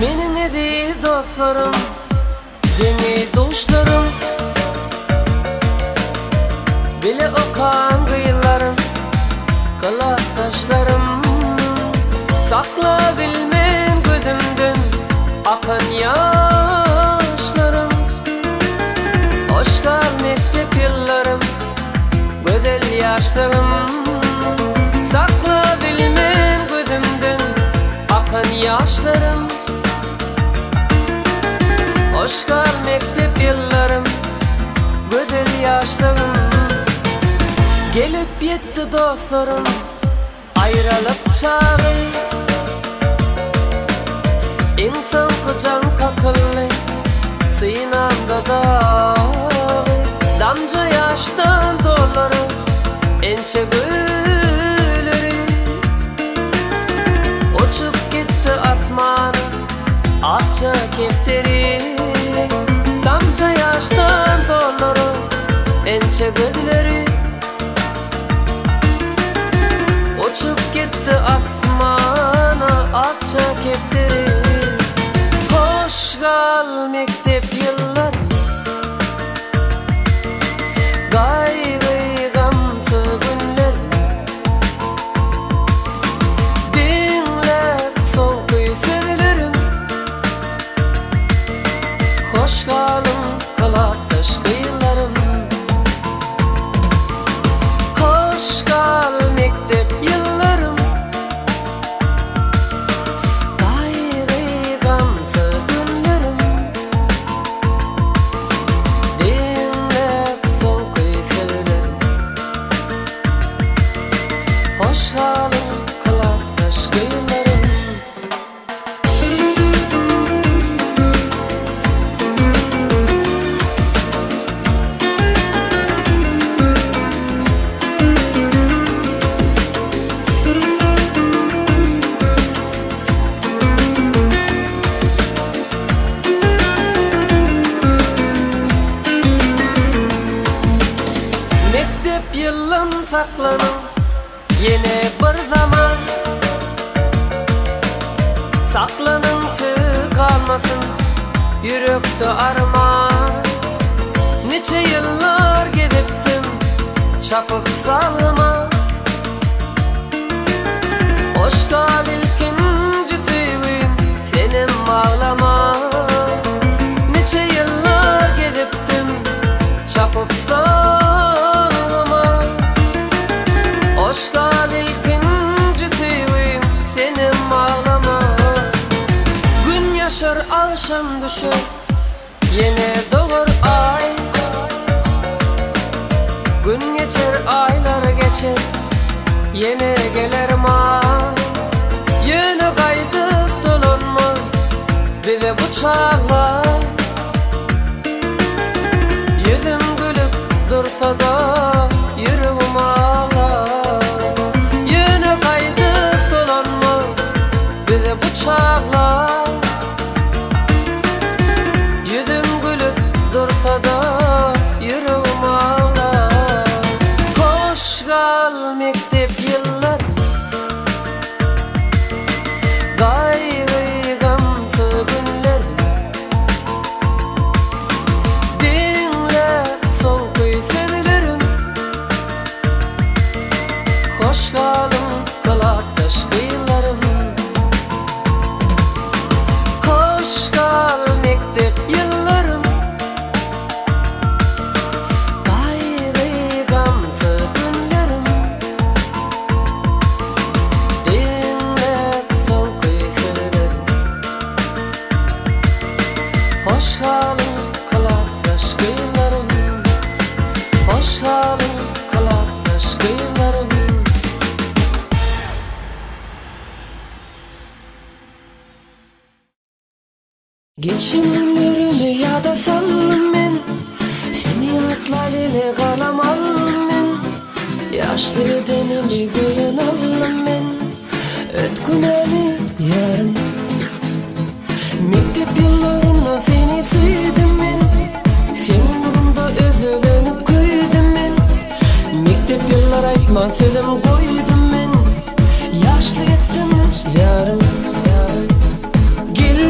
Meniň eziz dostlarym, deňi-duşlarym, Bile okan gyzlarym, klasdaşlarym, Saklabilmen gözümden akan ýaşlarym. Hoş gal mekdep ýyllarym, gözel ýaşlygym, Saklabilmen gözümden akan ýaşlarym. Hoş gal mekdep ýyllarym, gözel ýaşlygym. Gelip ýetdi dostlarym, aýralyk çagy. Iň soňky jaň kakyldy, synamda dagy. Damja ýaşdan dolar ençe gülleri. Uçup gitdi asmana akja kepderi. Damja ýaşdan dolar ençe gözleri. Uçup gitdi asmana akja kepderi. Hoş gal mekdep ýyllar, gaýgy-gamsyz günler. Diňläp soňky sözlerim, hoş galyň klasdaş gyzlarym. Hoş gal mekdep ýyllarym, gaýgy-gamsyz günlerim. Diňläp soňky sözlerim, hoş galyň klasdaş gyzlarym. Mekdep ýylym saklanyň ýene bir zaman, Saklanyň siz galmasyn ýürekde arman. Niçe ýyllar gezipdim çapyp salgyma, Hoş gal ilkinji söýgim, senem aglama. Niçe ýyllar gezipdim çapyp salgyma, Hoş gal ilkinji söýgim, senem aglama. Gün ýaşar, agşam düşer, ýene dogar aý. Gün geçer, aýlar geçer, ýene geler maý. Ýöne gaýdyp dolanmaz bize bu çaglar. Ýüzüm gülüp dursa-da ýüregim aglar. Ýöne gaýdyp dolanmaz bize bu çaglar. Ýüzüm gülüp dursa-da ýüregim aglar. Hoş gal mekdep ýyllar, gaýgy-gamsyz günler. Diňläp soňky sözlerim, hoş galyň klasdaş gyzlarym. Hoş gal mekdep ýyllarym, gaýgy-gamsyz günlerim. Diňläp soňky sözlerim, hoş galyň klasdaş gyzlarym. Hoş galyň klasdaş gyzlarym. Geçen günlerimi ýada saldym men, Seni ýatlap ele galam aldym men. Ýaşly bedenimi boýun aldym men, Öt günämi ýarym. Mekdep ýyllarynda seni söýdüm men, Seň ugrunda özelenip köýdüm men. Mekdep ýyllar aýtman sözüm goýdum men, Ýaşlyk etdim ýarym. Gel.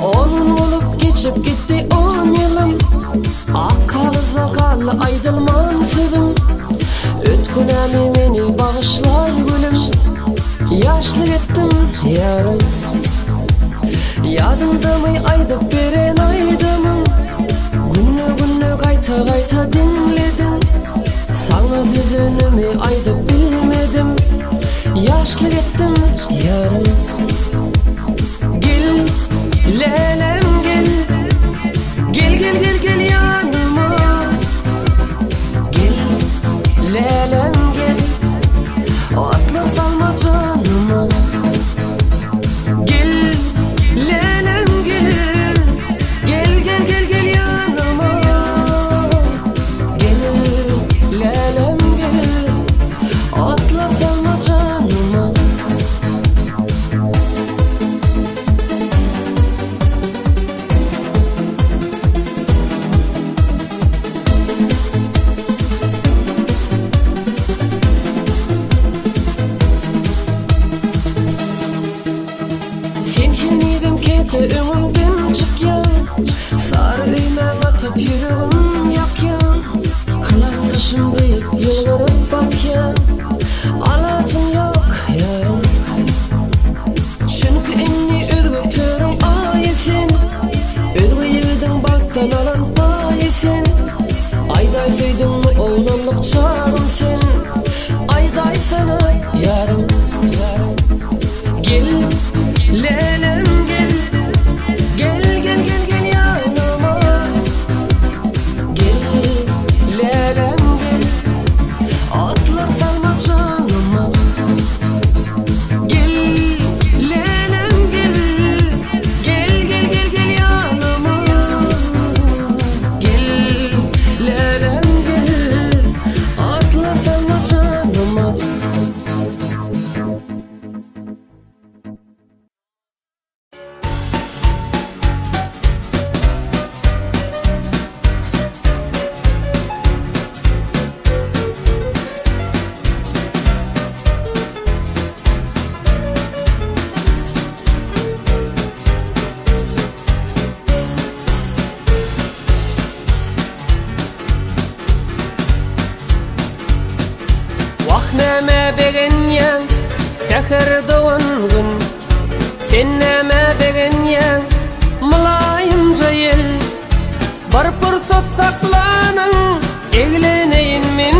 On gün bolup geçip gitdi on ýylym Ak kagyzda galdy aýdylman sözüm Öt günämi meni bagyşlaý gülüm Ýaşlyk etdim ýarym Ýadyňdamy aýdyp beren aýdymyň Günde-günde gaýta-gaýta diňlediň Saňa düzenimi aýdyp bilmedim Ýaşlyk etdim ýarym Gel, lälem gel Gel gel gel gel ýanyma Gel, lälem gel Otlar salma janyma Gel, lälem gel Gel gel gel gel ýanyma Gel, lälem gel Otlar salma janyma Sen henizem käte öňümden çykýaň Sary öýmäň atyp ýüregim ýakýaň Klasdaşym diýip ýylgyryp bakýaň Alajyň ýok ýarym Çünki indi özge törüň aýy sen Özge ýigidiň bagtdan alan paýy sen Aýdaý söýdüňmi oglanlyk çagym sen Aýdaýsana ýarym Gel lälem gel Gel gel gel gel ýanyma Gel lälem gel Otlar salma janyma Gel lälem gel Gel gel gel gel ýanyma Gel lälem gel Otlar salma janyma. Wah nämä begenýäň, säher dogan gün, Sen nämä begenýäň, mylaýymja ýel? Bir pursat saklanyň, egleneýin men,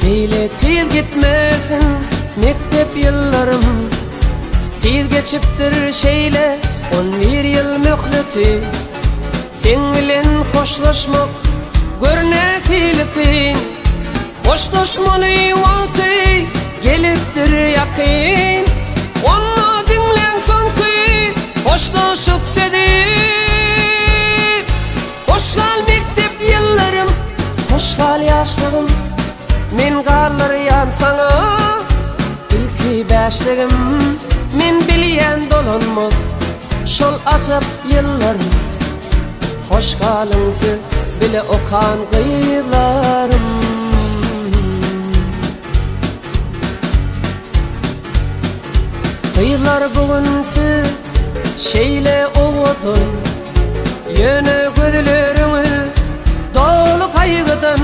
Beýle tiz gitmesin mekdep ýyllarym. Tiz geçipdir şeýle on bir ýyl möhleti, Seň bilen hoşlaşmak gör nähili kyn. Hoşlaşmaly wagty gelipdir ýakyn, Onda diňläň soňky hoşlaşyk sözi. Hoş gal mekdep ýyllarym, hoş gal ýaşlygym, Men galdyrýan saňa ilki bäşligim. Men bilýän dolanmaz şol ajap ýyllarym. Hoş galyň siz bile okan gyzlarym. Gyzlar bu gün siz şeýle owadan, Ýöne gözleriňiz doly gaýgydan.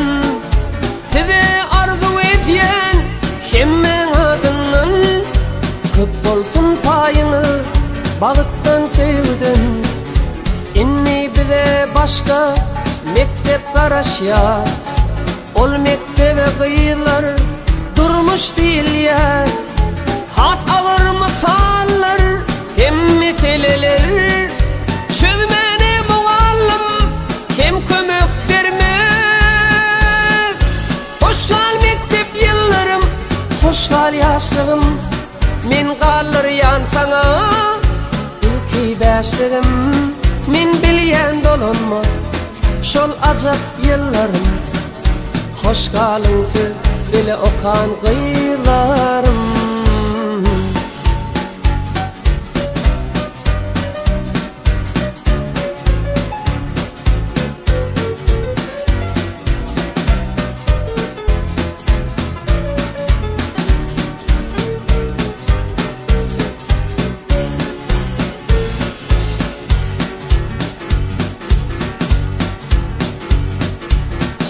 Size arzuw edýän hemmäň adyndan, Köp bolsun paýyňyz bagtdan söýgüden. Indi bize başga mekdep garaşýar, Ol mekdebe gyzlar durmuş diýilýär. Has agyr mysallar hem meseleler, Çözmäne mugallym hem kömek bermez. Hoş gal mekdep ýyllarym, hoş gal ýaşlygym, Men galdyrýan saňa ilki bäşligim. Men bilýän dolanmaz şol ajap ýyllarym. Hoş galyň siz bile okan gyzlarym.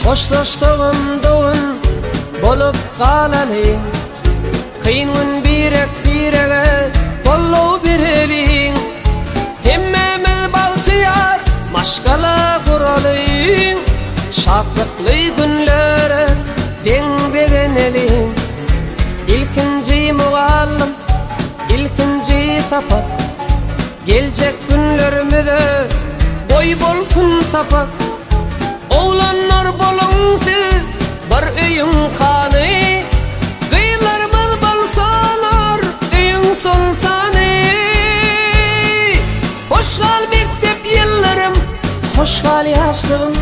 Hoşlaşsagam dogan bolup galalyň. Kyn gün birek-birege goldaw bereliň. Hemmämiz bagtyýar maşgala guralyň. Şatlykly günlere deň begeneliň. Ilkinji mugallym, ilkinji sapak. Geljek günlerimize boý bolsun sapak. Oglanlar boluň siz bir öýüň hany. Gyzlarymyz bolsalar öýüň soltany. Hoş gal mekdep ýyllarym, hoş gal ýaşlygym.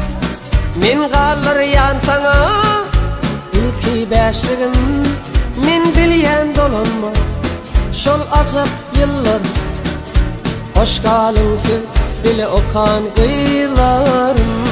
Men galdyrýan saňa ilki bäşligim. Men bilýän dolanma şol ajap ýyllar. Hoş galyň siz bile okan gyzlarym.